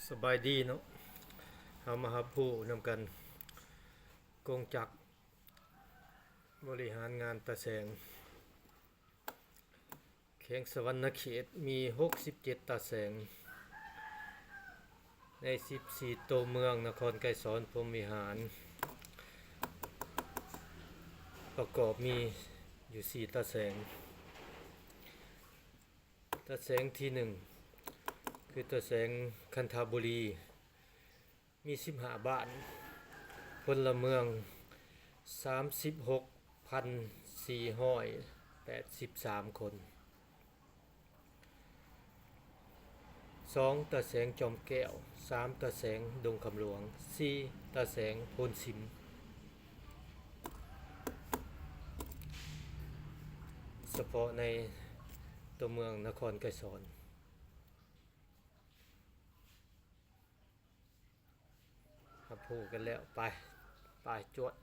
ສະບາຍດີເນາະ, ເຮົາມາຮັບຮູ້ນຳກັນ ກົງຈັກບໍລິຫານງານຕາແສງ ແຂວງສະຫວັນນະເຂດມີຫົກສິບເຈັດຕາແສງ ໃນສິບສີ່ໂຕເມືອງນະຄອນໄກສອນພົມວິຫານ ປະກອບມີຢູ່ສີ່ຕາແສງ. ຕາແສງທີໜຶ່ງ ຄືຕາແສງຄັນທະບູລີ ມີສິບຫ້າບ້ານ, ພົນລະເມືອງສາມສິບຫົກພັນສີ່ຮ້ອຍແປດສິບສາມຄົນ. ສອງ ຕາແສງຈອມແກ້ວ, ສາມ ຕາແສງດົງຄຳຫຼວງ, ສີ່ ຕາແສງໂພນຊິມ. ສະເພາະໃນຕົວເມືອງນະຄອນໄກສອນ. ຮັບຮູ້ກັນແລ້ວ ໄປ ໄປ ຈວດ.